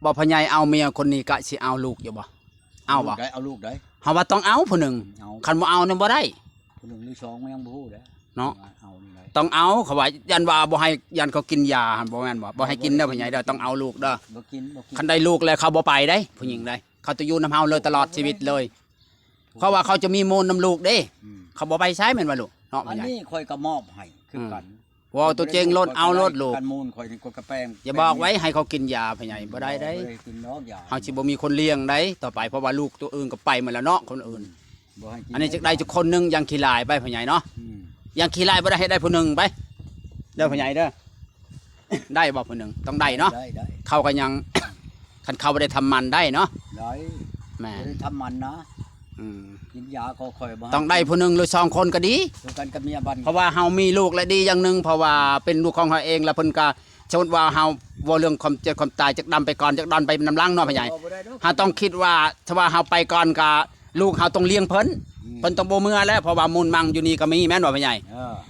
ບໍ່ ພໍ່ໃຫຍ່ເອົາເມຍຄົນນີ້ກະຊິເອົາລູກຢູ່ບໍ່? ເອົາບໍ່? ເອົາລູກໄດ້ ເອົາລູກໄດ້. ເຮົາວ່າຕ້ອງເອົາຜູ້ໜຶ່ງ ເອົາ ຄັນບໍ່ເອົານີ້ບໍ່ໄດ້. ຜູ້ໜຶ່ງຫຼືສອງມັນຍັງບໍ່ຮູ້ເດ້. ເນາະ ເອົານີ້ໄດ້ ຕ້ອງເອົາ. ເຂົາວ່າຢ້ານວ່າບໍ່ໃຫ້ ຢ້ານເຂົາກິນຢາຫັ້ນ ບໍ່ແມ່ນບໍ່? ບໍ່ໃຫ້ກິນເດີພໍ່ໃຫຍ່ເດີ ຕ້ອງເອົາລູກເດີ. ບໍ່ກິນ ບໍ່ກິນ. ຄັນໄດ້ລູກແລ້ວເຂົາບໍ່ໄປໄດ໋ ຜູ້ຍິງໄດ໋ ເຂົາຈະຢູ່ນຳເຮົາເລີຍຕະຫຼອດຊີວິດເລີຍ. ເພາະວ່າເຂົາຈະມີມູນນຳລູກເດ້. ອືມ ເຂົາບໍ່ໄປໃສແມ່ນບໍ່ລູກ? ເນາະ ອັນນີ້ຂ້ອຍກໍມອບໃຫ້ຄືກັນ. ອືມ ເວົ້າຕົວຈິງໂລດ ເອົາໂລດລູກ. ຄັນມູນຂ້ອຍນີ້ກໍກະແປງ ຢ່າບອກໄວ້ໃຫ້ເຂົາກິນຢາພໍ່ໃຫຍ່ ບໍ່ໄດ້ເດ້. ບໍ່ໄດ້ກິນດອກຢາ ເຮົາຊິບໍ່ມີຄົນລ້ຽງໄດ໋ຕໍ່ໄປ ເພາະວ່າລູກຕົວອື່ນກໍໄປໝົດແລ້ວເນາະ ຄົນອື່ນ. ອືມ ບໍ່ໃຫ້ກິນ ອັນນີ້ຈັກໄດ້ຈັກຄົນໜຶ່ງ ຢ່າງຂີ້ຫຼ້າຍໄປພໍ່ໃຫຍ່ເນາະ. ອືມ ຢ່າງຂີ້ຫຼ້າຍບໍ່ໄດ້ ໃຫ້ໄດ້ຜູ້ໜຶ່ງໄປເດີພໍ່ໃຫຍ່ເດີ. ໄດ້ບໍ່ຜູ້ໜຶ່ງ? ຕ້ອງໄດ້ເນາະ. ໄດ້ ໄດ້ ເຂົາກໍຍັງ ຄັນເຂົາບໍ່ໄດ້ທຳໝັນໄດ້ເນາະ. ໄດ້ ແມ່ນ ບໍ່ໄດ້ທຳໝັນນະ. ອືມ ກິນຢາກໍຂ້ອຍບໍ່ ຕ້ອງໄດ້ຜູ້ໜຶ່ງຫຼືສອງຄົນກໍດີ ຄືກັນກັບເມຍບັດ. ເພາະວ່າເຮົາມີລູກແລ້ວດີຢ່າງໜຶ່ງ ເພາະວ່າເປັນລູກຂອງເຮົາເອງ ແລ້ວເພິ່ນກໍ ສົມມຸດວ່າເຮົາເວົ້າເລື່ອງຄວາມເຈັບຄວາມຕາຍ ຈັກດຳໄປກ່ອນ ຈັກດອນໄປນຳຫຼັງເນາະພໍ່ໃຫຍ່. ເຮົາຕ້ອງຄິດວ່າ ຖ້າວ່າເຮົາໄປກ່ອນກໍ ລູກເຮົາຕ້ອງລ້ຽງເພິ່ນ. ອືມ ເພິ່ນຕ້ອງບໍ່ເມືອແລ້ວ ເພາະວ່າມູນມັງຢູ່ນີ້ກໍມີ ແມ່ນບໍ່ພໍ່ໃຫຍ່?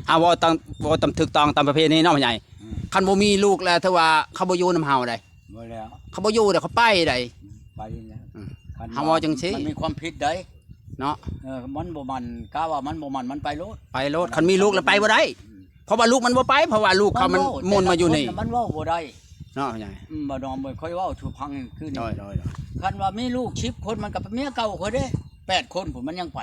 ເອີ ເຮົາເວົ້າຕາມ ເວົ້າຕາມຖືກຕ້ອງຕາມປະເພນີເນາະພໍ່ໃຫຍ່. ອືມ ຄັນບໍ່ມີລູກແລ້ວ ຖືວ່າເຂົາບໍ່ຢູ່ນຳເຮົາໃດ໋. ບໍ່ແລ້ວ ເຂົາບໍ່ຢູ່ໃດ໋ ເຂົາໄປໃດ໋. ໄປແລ້ວ. ອືມ ຄັນ ເຮົາເວົ້າຈັ່ງຊີ້ ມັນມີຄວາມຜິດໃດ໋ເນາະ. ເອີ ມັນບໍ່ໝັ້ນ ກະວ່າມັນບໍ່ໝັ້ນ ມັນໄປໂລດ ໄປໂລດ. ຄັນມີລູກແລ້ວໄປບໍ່ໄດ້. ອືມ ເພາະວ່າລູກມັນບໍ່ໄປ ເພາະວ່າລູກເຂົາມັນ ແຕ່ລະຄົນ ມັນ ມັນມາຢູ່ນີ້ ມັນເວົ້າບໍ່ໄດ້ເນາະ. ອືມ ບໍ່ດອມເອີຍ ຂ້ອຍເວົ້າສູ່ຟັງຄືນີ້. ໂດຍ ໂດຍ ໂດຍ. ຄັນວ່າມີລູກສິບຄົນ ມັນກໍເປັນເມຍເກົ່າຂ້ອຍເດ້ ແປດຄົນພຸ້ນ ມັນຍັງໄປ.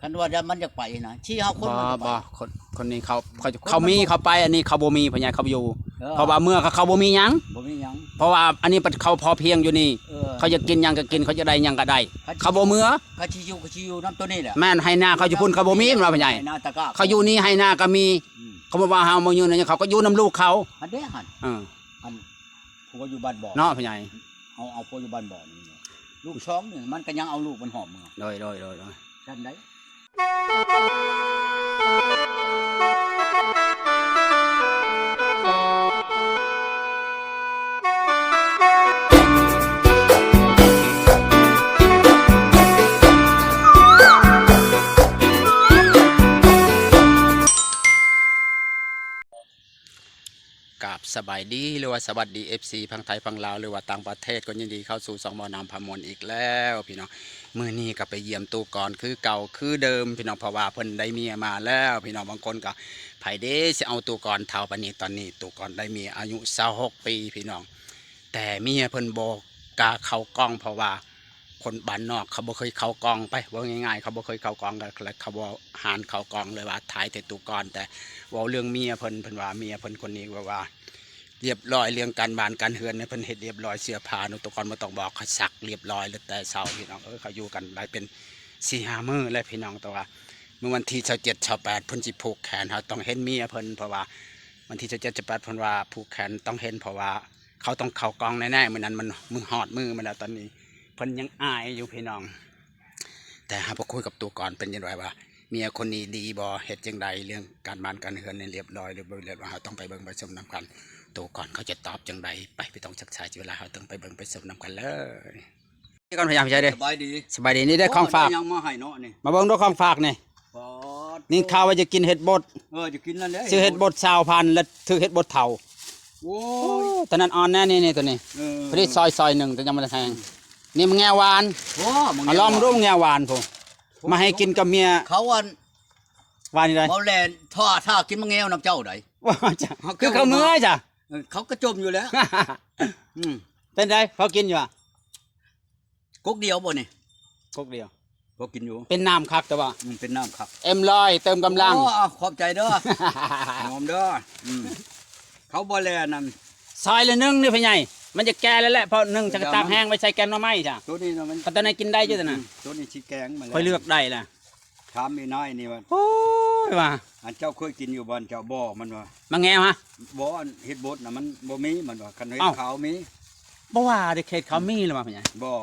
ຄັນວ່າມັນຢາກໄປນະ ສີ່ຫ້າຄົນມັນກໍໄປ. ບໍ່ ບໍ່ ຄົນ ຄົນນີ້ເຂົາ ເຂົາ ເຂົາມີເຂົາໄປ ອັນນີ້ເຂົາບໍ່ມີ ພໍ່ໃຫຍ່ເຂົາຢູ່. ເອີ ເພາະວ່າເມືອເຂົາ ເຂົາບໍ່ມີຫຍັງ ບໍ່ມີຫຍັງ. ເພາະວ່າອັນນີ້ເພິ່ນເຂົາພໍພຽງຢູ່ນີ້. ເອີ ເຂົາຢາກກິນຫຍັງກໍກິນ ເຂົາຢາກໄດ້ຫຍັງກໍໄດ້. ເຂົາບໍ່ເມືອ ເຂົາຊິຢູ່ ເຂົາຊິຢູ່ນຳໂຕນີ້ແຫຼະ. ແມ່ນ ໄຮ່ນາເຂົາຢູ່ພຸ້ນ ເຂົາບໍ່ມີ ແມ່ນບໍ່ພໍ່ໃຫຍ່? ໄຮ່ນາຕະກະ ເຂົາຢູ່ນີ້ໄຮ່ນາກໍມີ. ອືມ ເຂົາບອກວ່າເຮົາມາຢູ່ນີ້ ເຂົາກໍຢູ່ນຳລູກເຂົາ. ອັນເດ້ຫັ້ນ ເອີ ອັນ ຜົວຢູ່ບ້ານບໍ່ເນາະ ພໍ່ໃຫຍ່. ເອົາ ເອົາຜົວຢູ່ບ້ານບໍ່ນີ້ ລູກສອງນີ້ ມັນກໍຍັງເອົາລູກມັນຫອມເມືອ. ໂດຍ ໂດຍ ໂດຍ ໂດຍ. ຊັ້ນໃດ. ກາບສະບາຍດີ ຫຼືວ່າສະຫວັດດີ ເອັຟຊີ ຝັ່ງໄທຝັ່ງລາວ ຫຼືວ່າຕ່າງປະເທດ ກໍຍິນດີເຂົ້າສູ່ຊ່ອງເວົ້ານຳພາມ່ວນອີກແລ້ວພີ່ນ້ອງ. ມື້ນີ້ກໍໄປຢ້ຽມຕູ້ກອນຄືເກົ່າຄືເດີມພີ່ນ້ອງ ເພາະວ່າເພິ່ນໄດ້ເມຍມາແລ້ວພີ່ນ້ອງ. ບາງຄົນກໍ ໃຜເດ້ຊິເອົາຕູ້ກອນເຖົ້າປານນີ້? ຕອນນີ້ຕູ້ກອນໄດ້ເມຍອາຍຸຊາວຫົກປີພີ່ນ້ອງ ແຕ່ເມຍເພິ່ນບໍ່ກ້າເຂົ້າກ້ອງ ເພາະວ່າ ຄົນບ້ານນອກເຂົາບໍ່ເຄີຍເຂົ້າກ້ອງໄປ ເວົ້າງ່າຍໆ ເຂົາບໍ່ເຄີຍເຂົ້າກ້ອງ ແລ້ວເຂົາບໍ່ຫານເຂົ້າກ້ອງເລີຍວ່າ ຖ່າຍແຕ່ຕູ້ກອນ. ແຕ່ເວົ້າເລື່ອງເມຍເພິ່ນ ເພິ່ນວ່າເມຍເພິ່ນຄົນນີ້ແບບວ່າລຽບລ້ອຍ ເລື່ອງການບ້ານການເຮືອນນີ້ ເພິ່ນເຮັດລຽບລ້ອຍ ເສື້ອຜ້າເນາະ ຕູ້ກອນບໍ່ຕ້ອງບອກ ເຂົາຊັກລຽບລ້ອຍແລ້ວແຕ່ເຊົ້າພີ່ນ້ອງເອີຍ. ເຂົາຢູ່ກັນໄດ້ເປັນສີ່ຫ້າມື້ແລ້ວພີ່ນ້ອງ ແຕ່ວ່າມື້ວັນທີຊາວເຈັດ ຊາວແປດ ເພິ່ນຊິຜູກແຂນ ເຮົາຕ້ອງເຫັນເມຍເພິ່ນ ເພາະວ່າວັນທີຊາວເຈັດ ຊາວແປດ ເພິ່ນວ່າຜູກແຂນຕ້ອງເຫັນ ເພາະວ່າ ເຂົາຕ້ອງເຂົ້າກ້ອງແນ່ໆ ມື້ນັ້ນມັນ ມື້ ຮອດມື້ມັນແລ້ວ. ຕອນນີ້ເພິ່ນຍັງອາຍຢູ່ພີ່ນ້ອງ ແຕ່ເຮົາໄປຄຸຍກັບຕູ້ກອນ ເປັນຈັ່ງໃດວ່າ ເມຍຄົນນີ້ດີບໍ່ ເຮັດຈັ່ງໃດ ເລື່ອງການບ້ານການເຮືອນນີ້ລຽບລ້ອຍຫຼືບໍ່ລຽບລ້ອຍ ເຮົາຕ້ອງໄປເບິ່ງໄປຊົມນຳກັນ. ຕູ້ກອນເຂົາຈະຕອບຈັ່ງໃດ ໄປ ບໍ່ຕ້ອງຊັກຊ້າເວລາ ເຮົາຕ້ອງໄປເບິ່ງໄປຊົມນຳກັນເລີຍ. ກ່ອນພະຍາມໃຈເດ້ ສະບາຍດີ ສະບາຍດີ. ນີ້ໄດ້ຂອງຝາກ ໂອ້ ໄດ້ຫຍັງມາໃຫ້ເນາະນີ້ ມາເບິ່ງດູຂອງຝາກນີ້. ປາດ ນີ້ຂ່າວວ່າຈະກິນເຫັດບົດ ເອີ ຈະກິນນັ້ນແຫຼະ ຊື້ເຫັດບົດຊາວພັນ ແລ້ວຖືກເຫັດບົດເຖົ້າ. ໂອ້ຍ ໂອ້ ຕອນນັ້ນອ່ອນແນ່ນີ້ ນີ້ຕົວນີ້ ເອີ ພໍດີຊອຍ ຊອຍໜຶ່ງ ແຕ່ຍັງບໍ່ໄດ້ແຮງ. ນີ້ໝາກແງວຫວານ ໂອ້ ມາລອງດູໝາກແງວຫວານພຸ້ນ ມາໃຫ້ກິນກັບເມຍ ເຂົາອັນ ວ່ານີ້ໄດ໋ ເວົ້າແລ່ນ ຖ້າ ຖ້າກິນໝາກແງວນຳເຈົ້າໃດ ວ່າຈະ ເຂົາ ຄືເຂົາເມື່ອຍຈ້ະ ເອີ ເຂົາກະຈົ່ມຢູ່ແລ້ວ. ອືມ ເປັນໃດ ພໍກິນຢູ່ຫວາ? ກົກດຽວບໍ່ນີ້? ກົກດຽວ ພໍກິນຢູ່ ເປັນນ້ຳຄັກແຕ່ວ່າ ອືມ ເປັນນ້ຳຄັກ ເອັມຮ້ອຍ ເຕີມກຳລັງ. ໂອ້ ຂອບໃຈເດີ ຫອມເດີ. ອືມ ເຂົາບໍ່ແລ່ນນັ້ນ ຊອຍລະໜຶ່ງນີ້ພໍ່ໃຫຍ່ ມັນຈະແກ່ແລ້ວແຫຼະ ເພາະໜຶ່ງຈະຕາກແຫ້ງໄວ້ໃສ່ແກງໜໍ່ໄມ້ຈ້ະ. ຕົວນີ້ນະ ມັນ ຄັນຕົວນັ້ນກິນໄດ້ຢູ່ຕົວນັ້ນ ອືມ ຕົວນີ້ຊິແກງມາແລ້ວ ຂ້ອຍເລືອກໄດ້ລະ. ຖາມອີນາຍນີ້ວ່າ ໂອ້ຍ ວ່າ ອັນເຈົ້າເຄີຍກິນຢູ່ບໍ່ ອັນເຈົ້າບໍ່ ມັນວ່າ ໝາກແງວຫະ ບໍ່ ອັນເຫັດບົດນະ ມັນບໍ່ມີ ມັນວ່າ ຄັນເຫັດຂາວມີ. ບໍ່ວ່າເດ້ ເຂດເຂົາມີແລ້ວວ່າ ພໍ່ໃຫຍ່ ບໍ່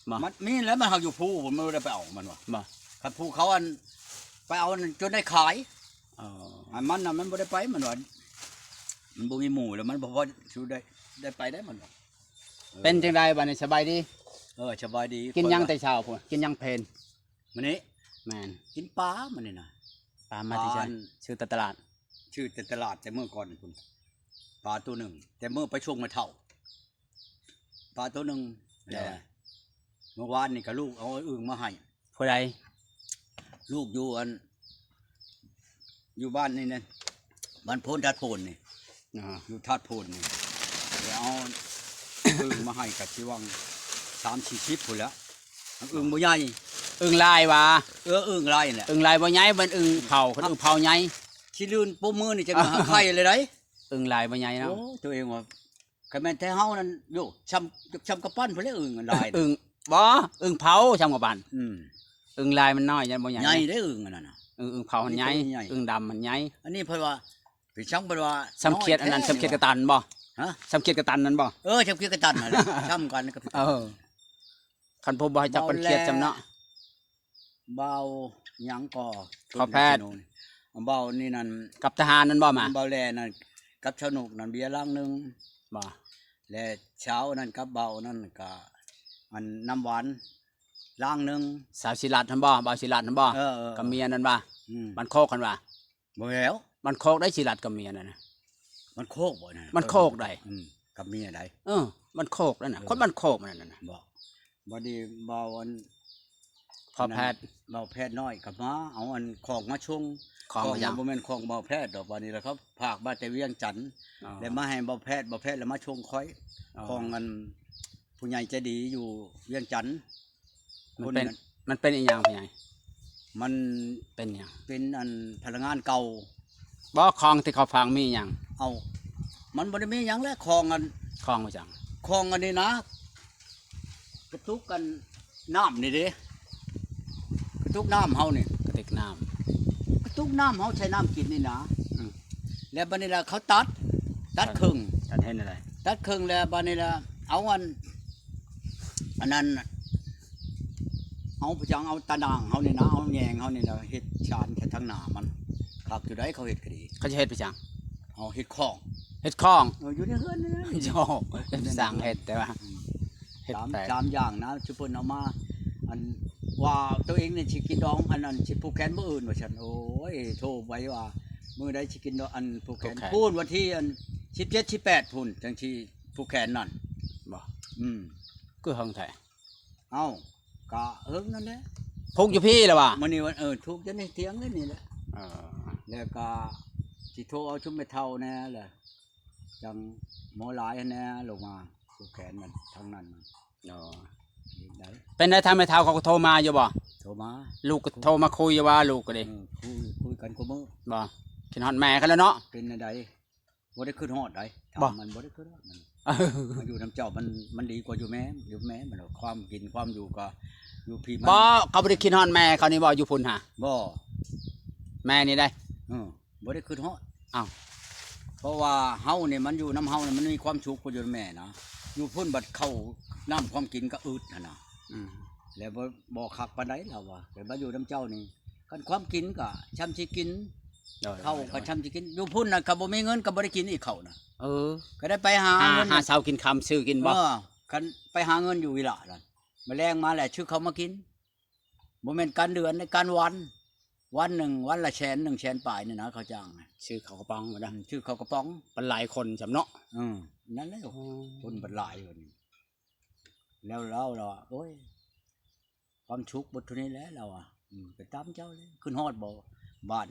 ບໍ່ ມັນມີແລ້ວ ມັນຫາກຢູ່ພູພຸ້ນ ມັນບໍ່ໄດ້ໄປເອົາ ມັນວ່າ ບໍ່ ຄັນພູເຂົາອັນໄປເອົານັ້ນຈົນໄດ້ຂາຍ. ອໍ ອັນມັນນະ ມັນບໍ່ໄດ້ໄປ ມັນວ່າ ມັນບໍ່ມີໝູ່ແລ້ວ ມັນບໍ່ພໍຊິໄດ້ ໄດ້ໄປໄດ້ ມັນວ່າ. ເອີ ເປັນຈັ່ງໃດບາດນີ້ ສະບາຍດີ? ເອີ ສະບາຍດີ. ກິນຫຍັງແຕ່ເຊົ້າພຸ້ນ ກິນຫຍັງເພັນ? ມື້ນີ້ ແມ່ນ ກິນປາມື້ນີ້ນະ. ປາມາແຕ່ໃສ? ປາ ຊື້ແຕ່ຕະຫຼາດ ຊື້ແຕ່ຕະຫຼາດແຕ່ມື້ກ່ອນພຸ້ນ ປາໂຕໜຶ່ງ ແຕ່ມື້ໄປສົ່ງແມ່ເຖົ້າ ປາໂຕໜຶ່ງ. ໂດຍ ແລ້ວມື້ວານນີ້ກໍລູກເອົາອຶ່ງມາໃຫ້. ຜູ້ໃດ? ລູກຢູ່ອັນ ຢູ່ບ້ານນີ້ນະ ບ້ານໂພນ ທາດໂພນນີ້. ອ່າ ຢູ່ທາດໂພນນີ້ ແລ້ວເອົາອຶ່ງມາໃຫ້ກໍຊິຫວ່າງສາມສີ່ສິບພຸ້ນແຫຼະ. ອຶ່ງບໍ່ໃຫຍ່ ອຶ່ງລາຍຫວາ? ເອີ ອຶ່ງລາຍແຫຼະ. ອຶ່ງລາຍບໍ່ໃຫຍ່ ມັນອຶ່ງເຜົາ ຄັນອຶ່ງເຜົາໃຫຍ່. ຊິລື່ນປົບມືນີ້ຈັ່ງຫາໄຂ່ເລີຍໄດ໋. ອຶ່ງລາຍບໍ່ໃຫຍ່ເນາະ. ໂອ້ ຕົວເອງວ່າ ຄັນແມ່ນແຖວເຮົານັ້ນ ໂຍ ຊ່ຳ ຊ່ຳກຳປັ່ນພຸ້ນແຫຼະ ອຶ່ງລາຍນະ. ອຶ່ງ ບໍ່ ອຶ່ງເຜົາຊ່ຳກຳປັ່ນ. ອືມ ອຶ່ງລາຍມັນນ້ອຍ ຍັງບໍ່ໃຫຍ່. ໃຫຍ່ເດ້ອຶ່ງອັນນັ້ນນະ. ອຶ່ງ ອຶ່ງເຜົາຫັ້ນໃຫຍ່ ອຶ່ງດຳມັນໃຫຍ່. ອັນນີ້ເພິ່ນວ່າ ເປັນຊ່ຳເພິ່ນວ່າ ຊ່ຳຂຽດອັນນັ້ນ ນ້ອຍແທ້ ຊ່ຳຂຽດກະຕັນບໍ່? ຮະ? ຊ່ຳຂຽດກະຕັນນັ້ນບໍ່? ເອີ ຊ່ຳຂຽດກະຕັນຫັ້ນແຫຼະ ຊ່ຳກັນກັບ ເອີ ຄັນຜູ້ບໍ່ໃຫ້ຈັກປານຂຽດຊ່ຳເນາະ. ບ່າວຫຍັງກໍ ພໍ່ແພດ ເບົານີ້ນັ້ນ ກັບທະຫານນັ້ນບໍ່ມາ? ເບົາແລນັ້ນ ກັບຊາວນົກນັ້ນເບຍລັງໜຶ່ງບໍ່? ແລະເຊົ້ານັ້ນກັບເບົານັ້ນກະ ອັນ ນ້ຳຫວານລັງໜຶ່ງ. ສາວສີລັດຫັ້ນບໍ່? ເບົາສີລັດຫັ້ນບໍ່? ເອີໆໆ ກັບເມຍນັ້ນວ່າ ອືມ ບ້ານໂຄກຫັ້ນວ່າ. ບໍ່ແລ້ວ ບ້ານໂຄກໄດ້ສີລັດກັບເມຍນັ້ນນະ. ບ້ານໂຄກບໍ່ນັ້ນ? ບ້ານໂຄກໃດ໋. ອືມ ກັບເມຍໃດ໋. ເອີ ບ້ານໂຄກນັ້ນນະ. ເອີ ຄົນບ້ານໂຄກນັ້ນນະ. ບໍ່ ບັດນີ້ເບົາອັນ ພໍ່ແພດ ເບົາແພດນ້ອຍກໍມາເອົາອັນຂອງມາສົ່ງ. ຂອງ ຂອງຫຍັງ? ບໍ່ແມ່ນຂອງເບົາແພດດອກ ບັດນີ້ລະເຂົາຝາກມາແຕ່ວຽງຈັນ. ອໍ ແລ້ວມາໃຫ້ເບົາແພດ ເບົາແພດລະມາສົ່ງຂ້ອຍ. ອໍ ຂອງອັນຜູ້ໃຫຍ່ໃຈດີຢູ່ວຽງຈັນ. ມັນເປັນ ຄົນ ມັນເປັນອີຫຍັງພໍ່ໃຫຍ່? ມັນເປັນຫຍັງ? ເປັນອັນພະນັກງານເກົ່າ. ບໍ່ ຂອງທີ່ເຂົາຝັງມີຫຍັງ? ເອົາ ມັນບໍ່ໄດ້ມີຫຍັງແຫຼະ ຂອງອັນ ຂອງຫຍັງ? ຂອງອັນນີ້ນະ ກະຕຸກອັນນ້ຳນີ້ເດ້ ກະຕຸກນ້ຳເຮົານີ້ ກະຕິກນ້ຳ ກະຕຸກນ້ຳເຮົາໃສ່ນ້ຳກິນນີ້ນະ. ອືມ ແລ້ວບັດນີ້ລະເຂົາຕັດ ຕັດເຄິ່ງ ຕັດເຮັດແນວໃດ? ຕັດເຄິ່ງແລ້ວບັດນີ້ລະເອົາອັນ ອັນນັ້ນ ເອົາໄປຈັ່ງ ເອົາຕາໜ່າງເຮົານີ້ນະ ເອົາແຍງເຮົານີ້ນະ ເຮັດຊານແຕ່ທາງໜ້າມັນ ຄັກຢູ່ໃດ໋ ເຂົາເຮັດກໍດີ. ເຂົາຈະເຮັດໄປຈັ່ງ? ເອົາເຮັດຂອງ ເຮັດຂອງ. ເອີ ຢູ່ໃນເຮືອນນີ້ນະ. ໂອ້ ຊ່າງເຮັດແຕ່ວ່າ ອືມ ເຮັດ ສາມ ໄປ ສາມຢ່າງນະ ຊຸເພິ່ນເອົາມາ ອັນວ່າໂຕເອງນີ້ຊິກິນດອງ ອັນນັ້ນຊິຜູກແຂນມື້ອື່ນວ່າຊັ້ນ. ໂອ້ຍ ໂທໄປວ່າມື້ໃດຊິກິນດອງ ອັນຜູກແຂນ ຜູກແຂນ ພຸ້ນ ວັນທີອັນສິບເຈັດ ສິບແປດພຸ້ນ ຈັ່ງຊິຜູກແຂນນັ້ນ. ບໍ່ ອືມ ຄືເຫິງແທ້? ເອົ້າ ກະເຫິງນັ້ນແຫຼະ ຜູກຢູ່ພີ້ລະວ່າ ມື້ນີ້ວັນ ເອີ ຜູກຢູ່ໃນຖຽງນີ້ແຫຼະ. ເອີ ແລ້ວກະຊິໂທເອົາຊຸມແມ່ເຖົ້າແດ່ແຫຼະ ຈັ່ງໝໍຫຼາຍຫັ້ນແດ່ລົງມາຜູກແຂນນັ້ນ ທາງນັ້ນ. ອໍ ເປັນໄດ໋ ທາງແມ່ເຖົ້າເຂົາກໍໂທມາຢູ່ບໍ່? ໂທມາ ລູກກໍໂທມາຄຸຍຢູ່ວ່າ ລູກກໍດີ ເອີ ຄຸຍ ຄຸຍກັນຄູ່ມື້. ບໍ່ ຄິດຮອດແມ່ເຂົາແລ້ວເນາະ. ເປັນແນວໃດ? ບໍ່ໄດ້ຄິດຮອດໃດ໋ ຖາມມັນບໍ່ໄດ້ຄິດຮອດມັນ ມາຢູ່ນຳເຈົ້າມັນ ມັນດີກວ່າຢູ່ແມ່ ຢູ່ແມ່ມັນ ຄວາມກິນຄວາມຢູ່ກໍຢູ່ພີ້ມັນ. ບໍ່ ເຂົາບໍ່ໄດ້ຄິດຮອດແມ່ເຂົານີ້ບໍ່ ຢູ່ພຸ້ນຫາ? ບໍ່ ແມ່ນີ້ໃດ໋. ເອີ ບໍ່ໄດ້ຄິດຮອດ. ອ້າວ ເພາະວ່າເຮົານີ້ ມັນຢູ່ນຳເຮົານີ້ ມັນມີຄວາມສຸກກວ່າຢູ່ນຳແມ່ນະ. ຢູ່ພຸ້ນບັດເຂົ້ານ້ຳຂອງກິນກໍອຶດຫັ້ນນະ. ອືມ ແລ້ວບໍ່ ບໍ່ຄັກປານໃດລາວວ່າ ແຕ່ມາຢູ່ນຳເຈົ້ານີ້ ຄັນຄວາມກິນກໍຊ່ຳຊິກິນ. ໂດຍ ເຂົ້າກໍຊ່ຳຊິກິນ. ຢູ່ພຸ້ນນະ ຄັນບໍ່ມີເງິນກໍບໍ່ໄດ້ກິນອີກເຂົ້ານະ. ເອີ ກໍໄດ້ໄປຫາ ຫາ ເງິນ ຫາເຊົ້າກິນຄ່ຳຊື້ກິນບໍ່? ເອີ ຄັນໄປຫາເງິນຢູ່ວິລະນັ້ນ ມາແລງມາແລ້ວຊື້ເຂົ້າມາກິນ. ບໍ່ແມ່ນການເດືອນເດ້ ການວັນ ວັນໜຶ່ງ ວັນລະແສນ ໜຶ່ງແສນປາຍນີ້ນະ ເຂົາຈ້າງນະ. ຊື້ເຂົ້າກະປ໋ອງບໍ່ໄດ້ ອືມ ຊື້ເຂົ້າກະປ໋ອງ ປັນຫຼາຍຄົນຊ່ຳເນາະ. ເອີ ນັ້ນແຫຼະ ໂອ້ ຄົນບັດຫຼາຍບັດນີ້. ແລ້ວລາວລະວ່າ ໂອ້ຍ ຄວາມສຸກເບິດເທົ່ານີ້ແຫຼະລາວວ່າ. ອືມ ໄປຕາມເຈົ້າເລີຍ ຂຶ້ນຮອດບໍ່ ບ້ານ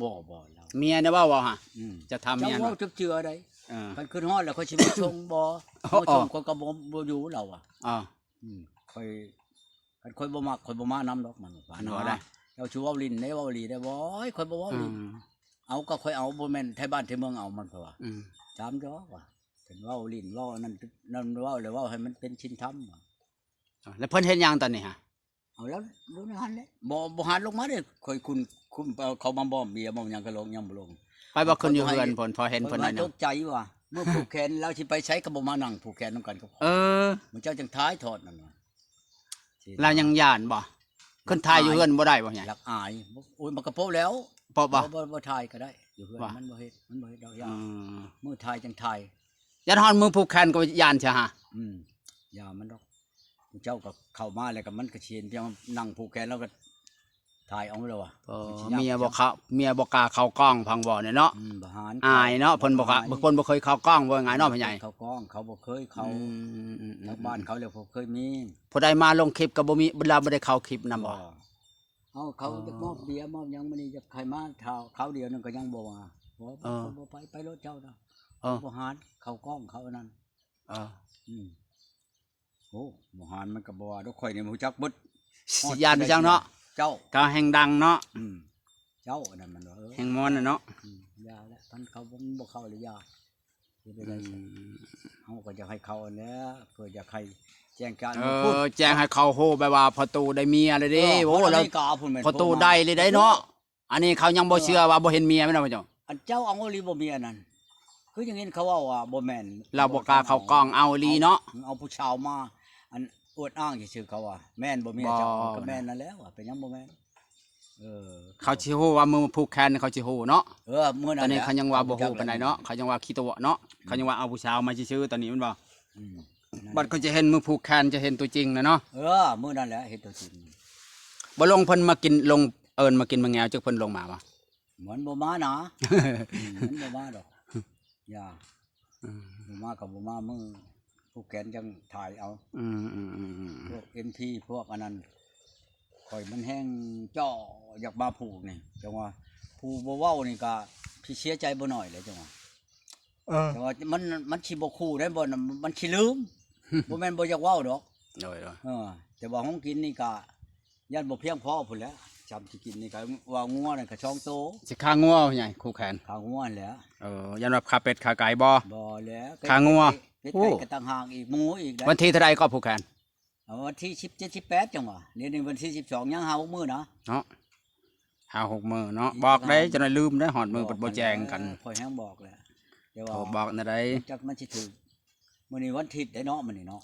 ບໍ່ ບໍ່ລາວ. ເມຍນະເວົ້າ ເວົ້າຫາ ອືມ ຈະຖາມເມຍ ເຈົ້າເວົ້າຈັກເທື່ອໃດ໋. ເອີ ຄັນຂຶ້ນຮອດແລ້ວຂ້ອຍຊິມາສົ່ງບໍ່? ອໍ ມາສົ່ງຂ້ອຍກໍບໍ່ ບໍ່ຢູ່ລາວວ່າ. ອໍ ອືມ ຂ້ອຍ ຄັນຂ້ອຍບໍ່ມັກ ຂ້ອຍບໍ່ມານຳດອກ ມັນວ່ານະ. ເຈົ້າຊິເວົ້າຫຼິ້ນເດ້ ເວົ້າອີ່ຫຼີເດ້. ໂອ້ຍ ຂ້ອຍບໍ່ເວົ້າຫຼິ້ນ. ອືມ ເອົາກໍຂ້ອຍເອົາ ບໍ່ແມ່ນໄທບ້ານໄທເມືອງເອົາ ມັນວ່າ. ອືມ ຖາມເຈົ້າວ່າ ເພິ່ນເວົ້າຫຼິ້ນ ເວົ້າອັນນັ້ນ ນັ້ນເວົ້າ ແລ້ວເວົ້າໃຫ້ມັນເປັນສິນທຳວ່າ. ແລ້ວເພິ່ນເຮັດຫຍັງຕອນນີ້ຫາ? ເອົາ ແລ້ວຢູ່ໃນຫັ້ນແຫຼະ ບໍ່ ບໍ່ຫັນລົງມາເດ້. ຂ້ອຍຄຸນ ຄຸນ ເຂົາມາບອມເບຍ ມາຫຍັງກໍລົງ ຍັງບໍ່ລົງ. ໄປບໍ່ຂຶ້ນຢູ່ເຮືອນພຸ້ນ ພໍເຫັນເພິ່ນໜ້ອຍໜຶ່ງ ຕົກໃຈວ່າ ມື້ຜູກແຂນລາວຊິໄປໃສກໍບໍ່ມານັ່ງຜູກແຂນນຳກັນກັບຂ້ອຍ. ເອີ ມື້ເຈົ້າຈັ່ງຖ່າຍທອດນັ້ນວ່າ ລາວຍັງຢ້ານບໍ່? ຂຶ້ນຖ່າຍຢູ່ເຮືອນບໍ່ໄດ້ບໍ່ໃຫຍ່? ລັກອາຍ. ໂອ້ຍ ມັນກໍໂປະແລ້ວ ໂປະບໍ່? ບໍ່ ບໍ່ ບໍ່ຖ່າຍກໍໄດ້ ຢູ່ເຮືອນມັນບໍ່ເຮັດ ມັນບໍ່ເຮັດດອກ. ອືມ ມື້ຖ່າຍຈັ່ງຖ່າຍ ຢ້ານຮອດມື້ຜູກແຂນກໍຢ້ານຊະຫາ. ອືມ ຢ່າມັນດອກ. ເຈົ້າກໍເຂົ້າມາແລ້ວກໍມັນກໍຊິເຫັນພຽງນັ່ງຜູກແຂນ ແລ້ວກໍ ຖ່າຍເອົາແລ້ວວ່າ ເອີ ມັນຊິຍາກ ເມຍບໍ່ເຂົ້າ ເມຍບໍ່ກ້າເຂົ້າກ້ອງພັງບໍ່ນີ້ເນາະ ອືມ ບໍ່ຫານ ອາຍເນາະ ເພິ່ນບໍ່ກ້າ ເພິ່ນບໍ່ເຄີຍເຂົ້າກ້ອງ ເວົ້າງ່າຍເນາະ ພໍ່ໃຫຍ່ ເຂົ້າກ້ອງ ເຂົາບໍ່ເຄີຍເຂົ້າ ອືມ ແຖວບ້ານເຂົາແລ້ວບໍ່ເຄີຍມີ ຜູ້ໃດມາລົງຄລິບກໍບໍ່ມີ ລາວບໍ່ໄດ້ເຂົ້າຄລິບນຳບໍ່ ບໍ່ ເອົາ ເຂົາ ເອີ ຢາກມອບເບຍມອບຫຍັງ ມື້ນີ້ຢາກໃຫ້ມາ ຖ້າຄາວດຽວໜຶ່ງກໍຍັງບໍ່ວ່າ ບໍ່ ເອີ ບໍ່ໄປ ໄປໂລດເຈົ້ານະ ເອີ ບໍ່ຫານ ເຂົ້າກ້ອງເຂົາອັນນັ້ນ ເອີ ອືມ ໂອ້ ບໍ່ຫານມັນກໍບໍ່ວ່າດອກ ຂ້ອຍນີ້ຮູ້ຈັກເບິດ ຢ້ານໄປຈັ່ງເນາະ ເຈົ້າ ກະແຮ່ງດັງເນາະ ອືມ ເຈົ້າອັນນັ້ນມັນວ່າ ເອີ ແຮ່ງມ່ວນນະເນາະ ອືມ ຢ່າແຫຼະ ຄັນເຂົາບໍ່ ບໍ່ເຂົ້າລະຢ່າ ເຮັດໄດ້ ອືມ ເຮົາກໍຢາກໃຫ້ເຂົ້າຫັ້ນແຫຼະ ເພື່ອຢາກໃຫ້ແຈ້ງການ ເອີ ແຈ້ງໃຫ້ເຂົາຮູ້ ແບບວ່າພໍ່ຕູ້ໄດ້ເມຍແລ້ວເດ້ ເອີ ໂອ້ ແລ້ວພໍ່ຕູ້ໄດ້ເລີຍໄດ໋ເນາະ ອັນນີ້ເຂົາຍັງບໍ່ເຊື່ອວ່າບໍ່ເຫັນເມຍແມ່ນບໍ່ເຈົ້າ ອັນເຈົ້າເອົາອີ່ຫຼີບໍ່ເມຍນັ້ນ ຄືຍັງເຫັນເຂົາເວົ້າວ່າບໍ່ແມ່ນ ລາວບໍ່ກ້າເຂົ້າກ້ອງ ເອົາອີ່ຫຼີເນາະ ເອົາ ເອົາຜູ້ສາວມາ ອັນອວດອ້າງຊື່ໆ ເຂົາວ່າ ແມ່ນບໍ່ເມຍເຈົ້າ ບໍ່ ກໍແມ່ນນັ້ນແຫຼະວ່າ ເປັນຫຍັງບໍ່ແມ່ນ ເອີ ເຂົາຊິຮູ້ວ່າມື້ຜູກແຂນ ເຂົາຊິຮູ້ເນາະ ເອີ ມື້ນັ້ນ ຕອນນີ້ເຂົາຍັງວ່າບໍ່ຮູ້ປານໃດເນາະ ເຂົາຍັງວ່າຂີ້ຕົວະເນາະ ອືມ ເຂົາຍັງວ່າເອົາຜູ້ສາວມາຊື່ໆ ຕອນນີ້ແມ່ນບໍ່ ອືມ ບັດເຂົາຈະເຫັນມື້ຜູກແຂນ ຈະເຫັນຕົວຈິງແລ້ວເນາະ ເອີ ມື້ນັ້ນແຫຼະເຫັນຕົວຈິງ ບໍ່ລົງ ເພິ່ນມາກິນ ລົງເອີ້ນມາກິນໝາກແງວ ຈັກເພິ່ນລົງມາບໍ່ ມັນບໍ່ມານະ ອືມ ມັນບໍ່ມາດອກ ຢ່າ ອືມ ບໍ່ມາກໍບໍ່ມາ ມື້ຜູກແຂນຈັ່ງຖ່າຍເອົາ ອືມໆໆໆ ພວກເອັມພີ ພວກອັນນັ້ນ ຂ້ອຍມັນແຮ່ງເຈາະຢາກມາຜູກນີ້ ຈັ່ງວ່າຜູ້ບໍ່ເວົ້ານີ້ກໍຊິເສຍໃຈບໍ່ໜ້ອຍແຫຼະ ຈັ່ງວ່າ ເອີ ແຕ່ວ່າມັນ ມັນຊິບໍ່ຄູ່ໄດ້ບໍ່ ມັນຊິລືມ ບໍ່ແມ່ນບໍ່ຢາກເວົ້າດອກ ໂດຍໆ ເອີ ແຕ່ວ່າຂອງກິນນີ້ກະຢ້ານບໍ່ພຽງພໍພຸ້ນແຫຼະ ຈຳຊິກິນນີ້ກະວ່າງົວນັ້ນກະສອງໂຕ ຊິຂ້າງົວໃຫຍ່ຄູ່ແຂນ ຂ້າງົວຫັ້ນແຫຼະ ເອີ ຢ້ານວ່າຂ້າເປັດຂ້າໄກ່ບໍ່ ບໍ່ແຫຼະ ຂ້າງົວ ເປັດໄກ່ ໂອ້ ກະຕ່າງຫາກອີກ ໝູອີກ ວັນທີເທົ່າໃດກໍຜູກແຂນ ເອົາວັນທີສິບເຈັດ ສິບແປດ ຈັ່ງຫວະ ດຽວນີ້ວັນທີສິບສອງ ຍັງຫ້າຫົກມື້ນະ ເນາະ ຫ້າຫົກມື້ເນາະ ບອກໄດ້ ຈັກໜ້ອຍລືມໄດ້ ຮອດມື້ເພິ່ນບໍ່ແຈ້ງກັນ ຂ້ອຍແຮ່ງບອກແຫຼະ ແຕ່ວ່າ ໂທບອກແນວໃດ ຈັກມັນຊິຖືກ ມື້ນີ້ວັນທິດໄດ໋ເນາະ ມື້ນີ້ເນາະ